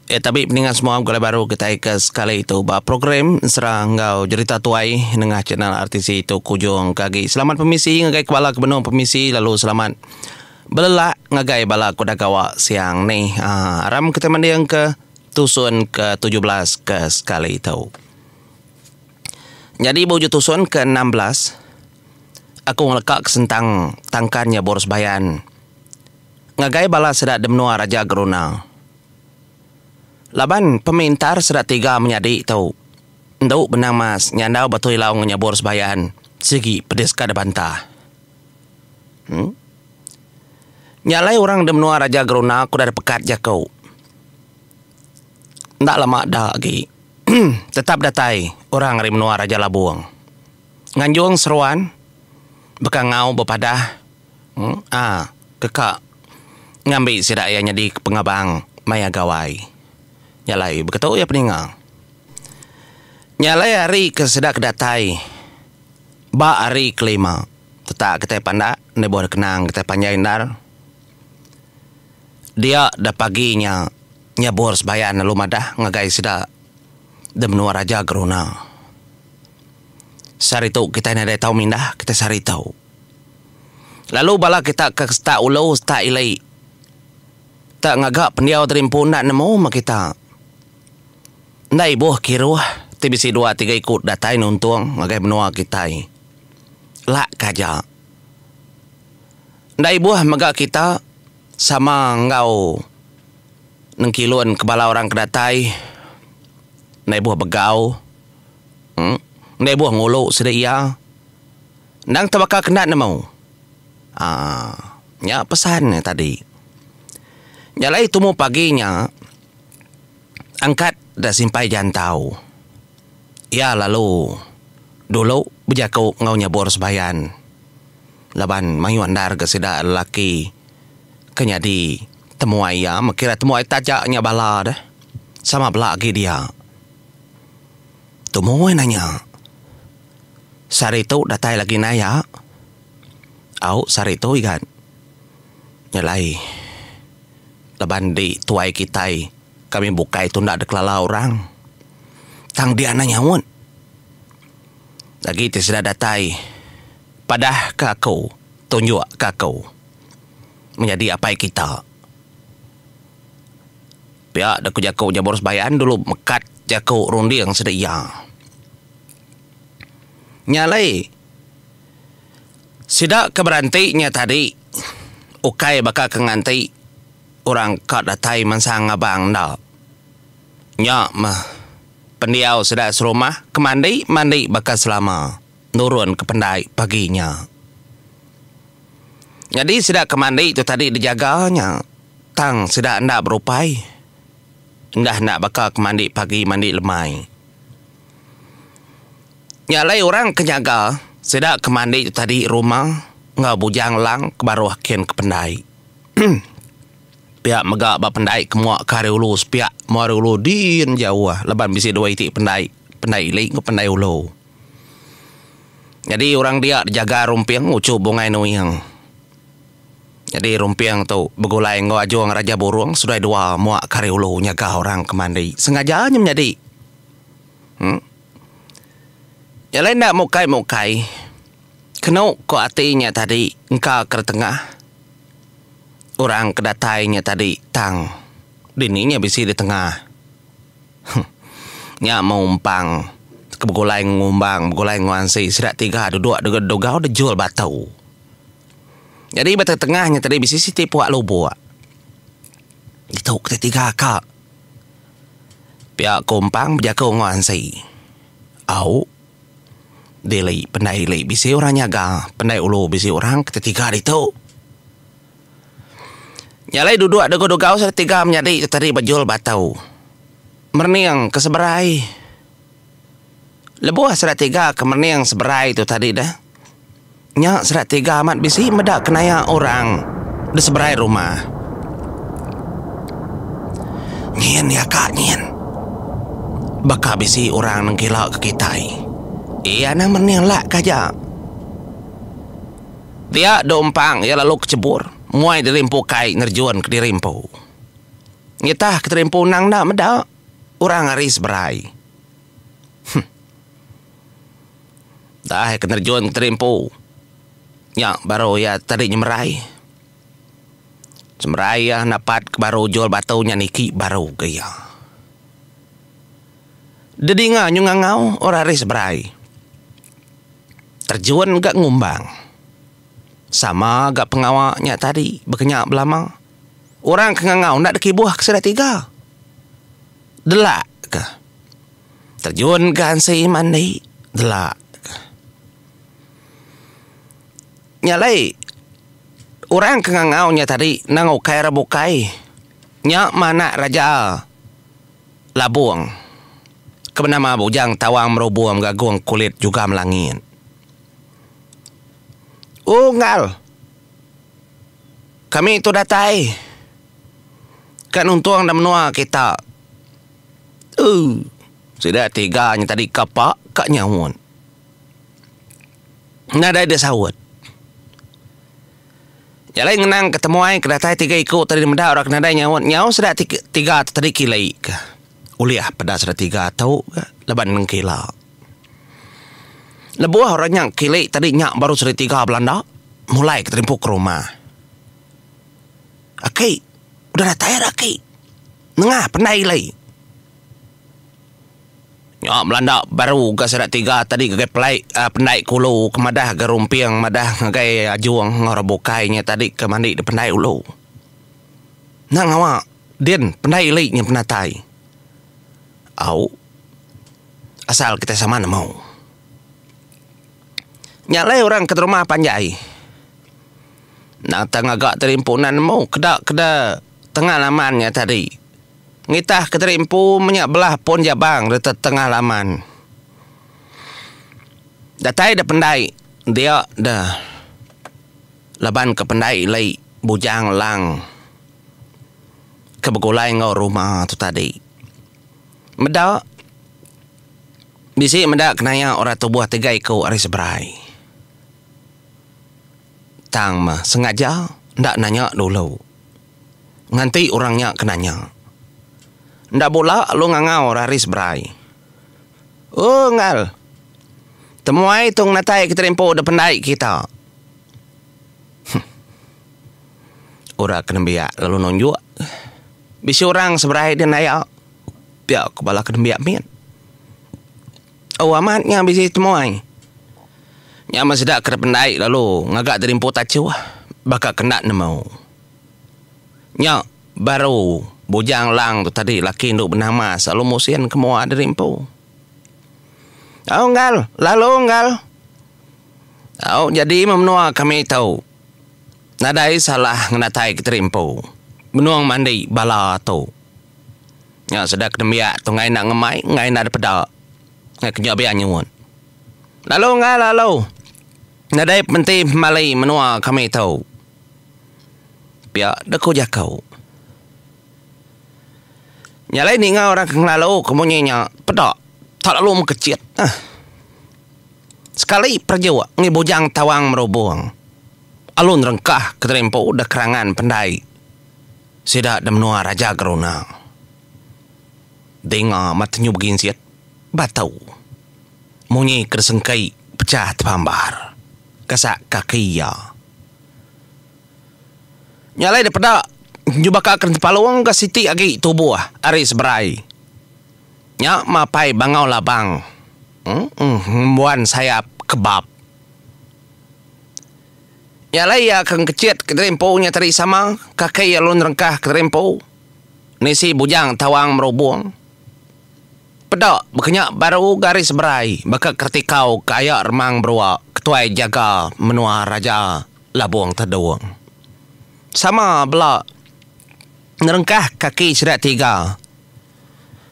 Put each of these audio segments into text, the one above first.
Eh tabi peninga semua begulai baru kitai ke sekali tu ba program ensera enggau jerita tuai nengah channel RTC tu kujung ke agi. Selamat pemisi ngagai ke bala ke benung pemisi lalu selamat belelak ngagai bala ke udah gawa siang ni. Aaa aram kitai mending ke tusun ke 17 ke sekali tu. Nyadi ba ujung tusun ke 16 aku ngeleka ke sentang tangkan nya Boris Bayan ngagai bala sida di menua Raja Geruna. Laban pemintar sida tiga menyadi tu endu benang mas nyandau batu ilau enggau nyabur sebayan sigi pedis ka dibantah. Em. Nya alai orang di menua Raja Geruna ku udah dipekat jaku. Enda lama da agi tetap datai orang ari menua Raja Labung. Nganjung seruan bekangau bepadah. A Keka ngambi sida iya nyadi pengabang maya gawai. Nya alai beketu iya peninga. Nya alai hari ke sida ke datai ba hari kelima tetak kitai pandak lebuh kenang kitai panjai endar. Dia da pagi nya nyabur sebayan lalu madah ngagai sida da menua Raja Geruna. Sehari tu kitai nadai tau mindah kitai sehari tu. Lalu bala kita ke setak ulu setak ili te ngaga pendiau diri empu enda nemu meh kita. Enda ibuh kiruh ti bisi dua tiga iku datai nuntung ngagai menua kitai. Lak ke aja. Enda ibuh mega kita sama enggau nengkilun ke bala orang ke datai. Enda ibuh begau. Enda ibuh ngulu sida iya. Endang tebaka ke enda nemu. Aa nya pesan nya tadi. Nya alai tumu pagi nya angkat da simpai jantau. Iya lalu dulu bejaku enggau nyabur sebayan laban mayuh endar ga sida lelaki ke nyadi temuai iya meh kira temuai taja nya bala deh sama bela agi dia. Tumu nanya. Sehari tu datai lagi naya. Au sehari tu igat. Nyelai laban di tuai kitai kami bukai tu enda dikelala orang. Tang dia enda nyaut. Agi ti sida datai padah ka aku tunjuk ka aku menyadi apai kita. Pia da ku jaku Jabor Sebayan dulu mekat jaku runding sida iya. Nya alai, sida ke beranti nya tadi ukai baka ke nganti orang ka datai mansang ngabang enda. Nya meh pendiau sida serumah ke mandi mandi baka selama nurun ke pendai pagi nya. Nyadi sida ke mandi tu tadi dijaga nya tang sida enda berupai endah enda baka ke mandi pagi mandi lemai. Nya alai orang ke nyaga sida ke mandi tu tadi rumah enggau Bujang Lang ke baruh kin ke pendai. Pia mega ba pendai ke mua ke ari ulu sepiak mua ari ulu din jauh laban bisi dua iti pendai, pendai ili enggau pendai ulu. Nyadi orang dia dijaga Rumping uchu Bungai Nuing. Nyadi Rumping tu begulai enggau Ajung Raja Burung seduai dua mua ke ari ulu nyaga orang ke mandi. Sengaja nya menyadi. Em. Nya alai enda mukai-mukai kenu ko ati nya tadi engka ke retengah orang ke datai nya tadi tang dini nya bisi di tengah. Huh. Nya meh umpang ke begulai ngumbang begulai enggau ansi sida tiga duduk dugau dejul batu. Nyadi ba tengah nya tadi bisi siti puak lubok. Ditu kita tiga ka. Pia ku Empang bejaku enggau Ansi. Au. Dili pendai ili bisi orang nyaga, pendai ulu bisi orang ketiga ditu. Nya alai duduk degau-degau sida tiga menyadi tu tadi bejul batu. Merening ke seberai. Lebuh sida tiga ke merening seberai tu tadi deh. Nya sida tiga amat bisi meda kenaya orang di seberai rumah. Nyin iya ka nyin. Baka bisi orang nengkila ke kitai. Iya anang merening lak ke aja. Dia dok empang iya lalu kechebur muai diri empu kai nerjun kediri empu. Ngitah ke terimpu endang enda meda orang ari seberai. Huh. Dah ke nerjun ke terimpu nya baru iya tadi nyemerai. Semerai iya napat ke baru jul batu nya niki baru ke iya. Dedinga nyu ngangau orang ari seberai. Terjun ga ngumbang. Sama ga pengawa nya tadi bekenya belama. Orang ke ngangau enda dikibuh ke sida tiga. Delak ke. Terjun ga ansi mandi delak ke. Nya alai orang ke ngangau nya tadi nang ukai orang bukai nya mah anak raja Labung ke benama Bujang Tawang Merubung Gagung Kulit Jugam Langit. Unggal. Kami tu datai ka nuntung da menua kita. Ooh. Sida tiga nya tadi ka pa ka nyaut. Nadai deh saut. Nya alai ngenang ke temuai ke datai tiga iku tadi meda orang ke nadai nyaut nyau sida tiga tu tadi kili ka. Ulih peda sida tiga tu ka laban nengkila. Lebuh orang nya kili tadi nya baru sida tiga belanda mulai ke terimpu ke rumah. Aki udah datai ira aki nengah pendai ili. Nya belanda baru ga sida tiga tadi ngagai pelai uhh pendai kulu ke madah ga rumping madah ngagai ajung enggau orang bukai nya tadi ke mandi da pendai ulu. Enda ngawa din pendai ili nya penatai. Au asal kitai sama nemu. Nya alai orang ke rumah panjai nang tang ngaga tadi empu enda nemu keda keda tengah laman nya tadi. Ngitah ke tadi empu menya belah pun jabang de tetengah laman. Datai de pendai dia de laban ke pendai ili Bujang Lang ke begulai enggau ruma tu tadi. Meda bisi meda kenaya orang tubuh tiga iku ari seberai. Tang meh sengaja enda nanya dulu. Nganti orang nya ke nanya. Enda bula lu ngangau orang ari seberai. Oh engal. Temuai tu ngenatai ke terimpu da pendai kita. Huh. Orang ke nembiak lalu nunjuk. Bisi orang seberai din aya. Pia ku bala ke nembiak mit. Oh amat nya bisi temuai. Nya meh sida ke dependai lalu ngaga terimpu tachuh baka ke enda nemu. Nya baru Bujang Lang tu tadi laki indu benama selalu musin ke mua diri empu. Au enggal, lalu enggal. Au jadi meh menua kami tu. Nadai salah ngenatai ke diri empu. Benung mandi bala tu. Nya sida ke nembiak tu enggai enda ngemai, enggai enda dipeda. Enggai ke nya bianyut. Lalu enggai lalu. Nadai penti pemali menua kami tu. Pia deh ku jaku. Nya alai ninga orang ke ngelalu ke munyi nya peda tak lalu mekechit. Huh. Sekali perejuk ngi Bujang Tawang Merubung alun rengkah ke terimpu deh kerangan pendai sida deh menua Raja Geruna. Dinga mata nyu beginsit batu munyi ke disengki pechah tepambar gasak kaki iya. Nya alai dipeda nyu baka ke tempalung ga siti agi tubuh ari seberai. Nya mapai Bangau Labang ngembuan sayap kebab. Nya alai iya ke ngekechit kediri empu nya tadi sama kaki iya lalu nerengkah kediri empu nisi Bujang Tawang Merubung. Peda baka nya baru ga ari seberai baka keretikau ke aya Remang Berua ketuai jaga menua Raja Labung Tedung. Sama bela nerengkah kaki sida tiga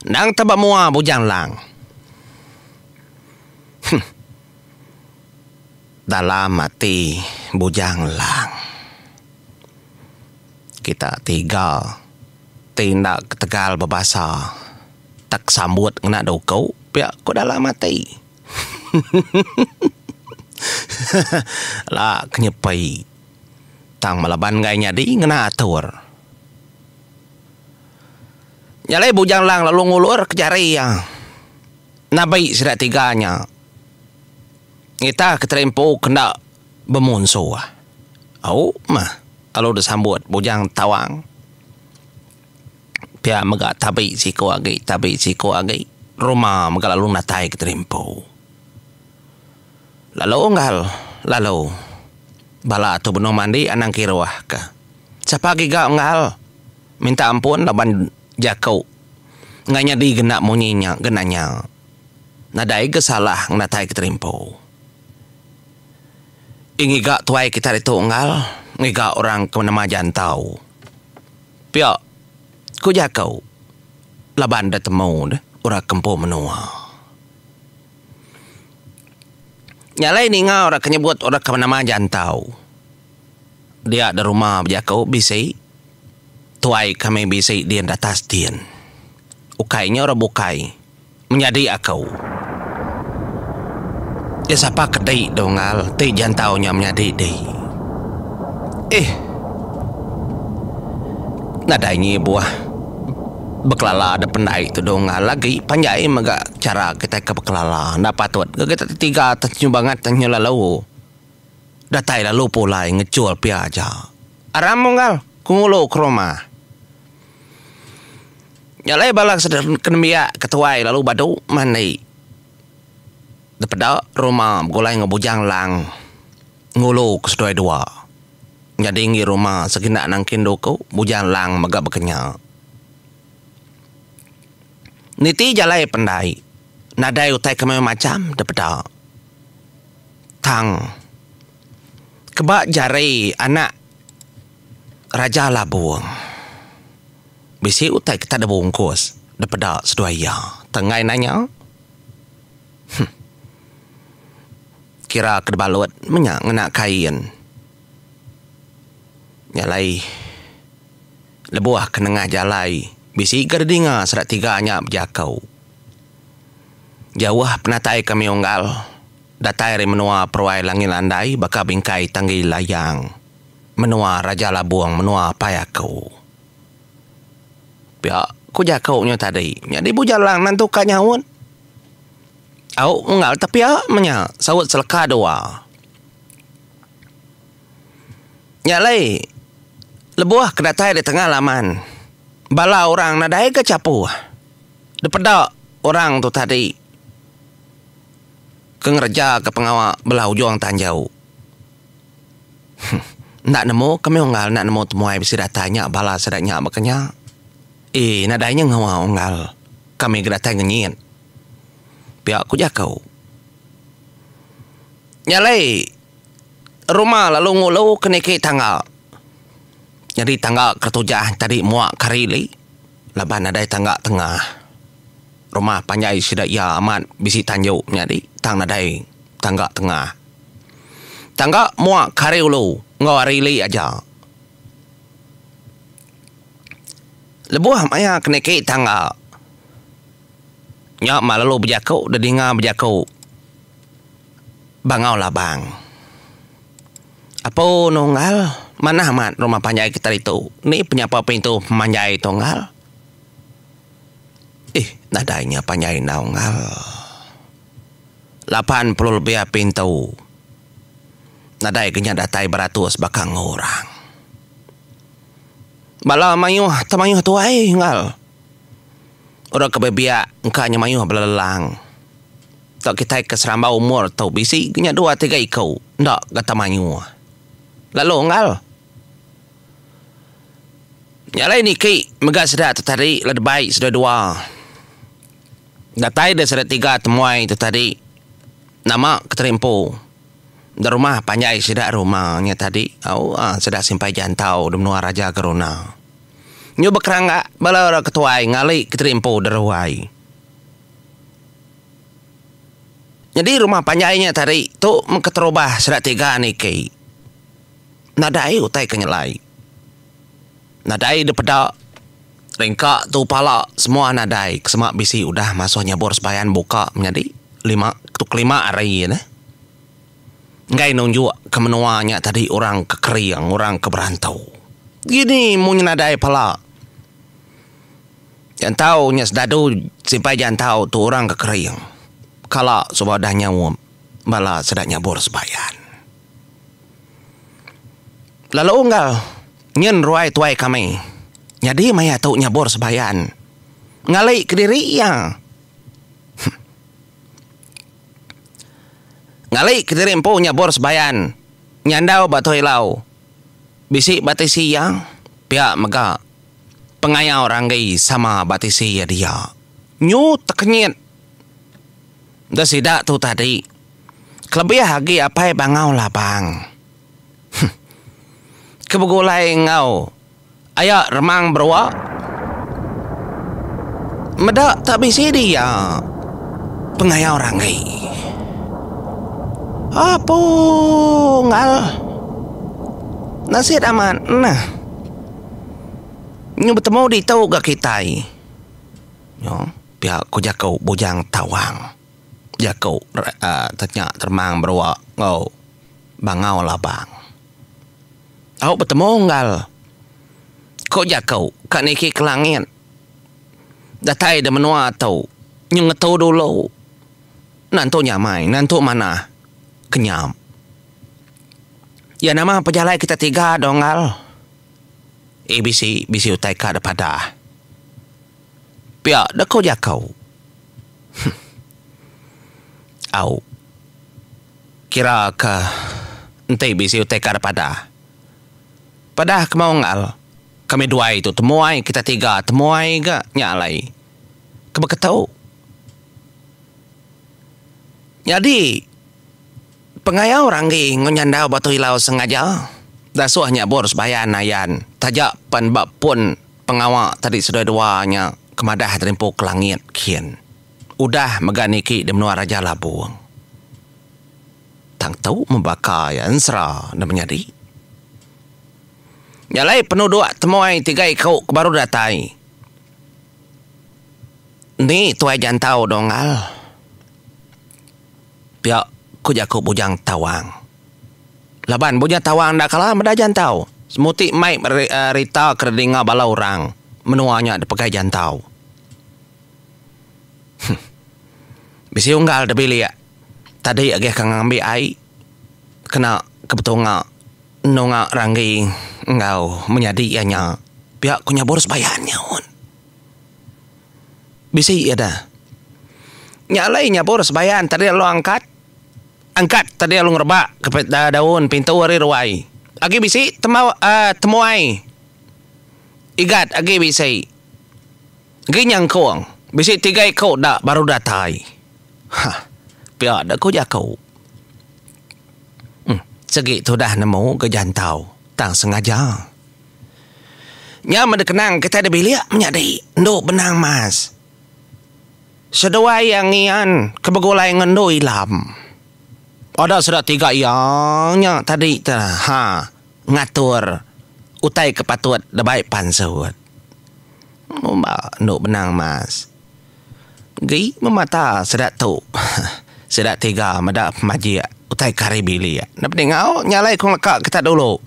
endang teba mua Bujang Lang. Huh. Dalam ati Bujang Lang. Kita tiga ti enda ketegal bebasa tak sambut ngena duku pia ku dalam ati. La ke nyepi tang melaban enggai nyadi ngena atur. Nya alai Bujang Lang lalu ngulur ke jari iya nabi sida tiga nya. Ngita ke terimpu ke enda bemunsuh. Au mah lalu disambut Bujang Tawang. Pia mega tabi siku agi tabi siku agi ruma mega lalu natai ke terimpu. Lalu unggal lalu bala tu benung mandi anang kiruh ka. Sapa giga unggal minta ampun laban jaku enggai nyadi gena munyi nya gena nya. Nadai ga salah ngenatai ke terimpu. Ii ngiga tuai kita ditu unggal ngiga orang ke nama Jantau. Pia ku jaku laban da temu deh orang ke empu menua. Nya alai ninga orang ke nyebut orang ke benama Jantau dia da rumah bejaku bisi tuai kami bisi din datas din. Ukai nya orang bukai menyadi aku. Iya sapa ke di dunggal ti Jantau nya menyadi di. Ih. Nadai ngibuh bekelala da pendai tu dunggal agi panjai mega chara kitai ke bekelala enda patut ga kitai tetiga te bangat nyu lalu datai lalu pulai ngechul pia aja. Aram unggal ku ngulu ke rumah. Nya alai bala ke nembiak ke tuai lalu badu mandi depeda rumah begulai enggau Bujang Lang ngulu ke seduai dua. Nyadi enggi ruma segenda nangkin duku Bujang Lang mega bekenya. Niti jalai pendai nadai utai ke mayuh macham depeda. Tang keba jari anak Raja Labung bisi utai ke tak dibungkus depeda seduai iya. Tang enggai nanya. Huh. Kira ke dibalut menya ngena kain. Nya alai lebuh ke nengah jalai bisi ga didinga sida tiga nya bejaku. Jauh penatai kami unggal datai ari menua Peruai Langit Landai baka bingkai Tanggi Layang menua Raja Labung menua apai aku. Pia ku jaku nya tadi. Nyadi Bujang Lang nentu ka nyaut. Au unggal te pia menya saut seleka dua. Nya alai lebuh ke datai di tengah laman bala orang nadai ga chapuh dipeda orang tu tadi ke ngereja ke pengawa bela ujung tanjau. Huh enda nemu kami unggal enda nemu temuai bisi datai nya bala sida nya baka nya. Ee nadai nya ngawa unggal kami ke datai ngenyit. Pia ku jaku. Nya alai rumah lalu ngulu ke niki tangga. Nyadi tangga ke tujah tadi mua ke hari li laban nadai tangga tengah. Rumah panjai sida iya amat bisi tanju nyadi tang nadai tangga tengah. Tangga mua ke hari ulu enggau hari li aja. Lebuh maya ke niki tangga. Nya mah lalu bejaku da dinga bejaku Bangau Labang. Apu nunggal manah amat rumah panjai kita ditu. Ni penyapa pintu pemanjai tu unggal. Ih nadai nya panjai enda unggal. 80 lebih pintu. Nadai ke nya datai beratus baka enggau orang. Bala mayuh temayuh tuai unggal. Orang ke bebiak engka nya mayuh bala lelang. Tau kitai ke serambau umur tu bisi nya dua tiga iku enda gata mayuh. Lalu unggal. Nya alai niki mega sida tu tadi lalu dibai sida dua. Datai da sida tiga temuai tu tadi nama ke terimpu da rumah panjai sida rumah nya tadi au sida simpai jantau da menua Raja Geruna. Nyu bekerangga bala orang ketuai ngali keteri empu deruai. Nyadi rumah panjai nya tadi tu meh keterubah sida tiga niki. Nadai utai ke nyelai. Nadai dipeda ringka tu pala semua nadai ke sema bisi udah masuh nyabur sebayan buka menyadi lima tu kelima hari neh. Enggai nunjuk ke menua nya tadi orang ke kering, orang ke berantu. Gini munyi nadai pala. Jantau nya sedadu simpai jantau tu orang ke kering. Kala suba udah nyaup bala sida nyabur sebayan. Lalu unggal nyin ruai tuai kami nyadi maya tu nyabur sebayan ngali kediri iya. Ngali kediri empu nyabur sebayan nyandau ba Tuai Lau bisi ba tisi iya pia mega. Pengayau Ranggi sama ba tisi iya dia. Nyu tekenyit da sida tu tadi. Kelebih agi apai Bangau Labang. Huh. Ke begulai enggau aya Remang Berua. Meda tak bisi dia Pengayau Ranggi. Apu ngal. Nasit amat nah. Nyu betemu ditu ga kitai. Nyo pia ku jaku Bujang Tawang. Jaku uhh nya Remang Berua enggau Bangau Labang. Au betemu unggal. Ku jaku ka niki ke langit. Datai da menua tu nyu ngetu dulu. Nentu nyamai nentu manah kenyap. Iya nama pejalai kita tiga dong unggal. Eh bisi bisi utai ka da padah. Pia da ko jaku. Huh. Au. Kira ka enti bisi utai ka da padah. Padah ke mau unggal. Kami duai tu temuai kita tiga temuai ga nya alai. Ke beketu. Nyadi. Pengayau Ranggi enggau Nyandau Batu Ilau sengaja dasuh nyabur sebayan ayan taja pen ba pun pengawa tadi seduai dua nya ke madah terimpu ke langit kin udah mega niki di menua Raja Labung. Tang tu meh baka iya ensera ne menyadi. Nya alai penuduk temuai tiga iku ke baru datai. Ni tuai jantau donggal. Pia ku jaku Bujang Tawang. Laban Bujang Tawang enda kala meda jantau. Semuti mai rita ke didinga bala orang menua nya dipegai jantau. Huh. Bisi unggal da bilik tadi agih ka ngambi ai kena ke betunga nunga Ranggi enggau menyadi iya nya. Pia ku nyabur sebayan nyaut. Bisi iya dah. Nya alai nyabur sebayan tadi lalu angkat. Angkat tadi lalu ngerebak ke daun pintu ari ruai. Agi bisi tembau uhh temuai. Igat agi bisi. Agi nyangkung bisi tiga iku da baru datai. Hah pia da ku jaku. Uhh segi tudah nemu ga jantau tang sengaja. Nya meh dikenang kitai di bilik menyadi endu benang mas. Seduai iya ngian ke begulai enggau endu ilam. Ada sida tiga iya nya tadi te ha ngatur utai ke patut dibai pansut. Ngumba endu benang mas. Gi memata sida tu sida tiga meda pemajik utai ke ari bilik. Enda pedingau nya alai ku ngeleka kita dulu.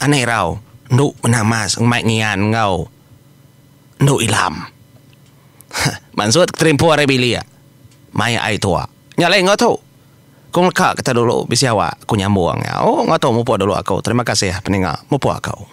Anai irau endu benang mas ngemai ngian enggau endu ilam. Mansut keterimpu ari bilik mai ai tuak. Nya alai enggau tu. Ku ngeleka kita dulu bisi awak ku nyambung. Au enggau tu mupuk dulu aku. Terima kasih peninga mupuk aku.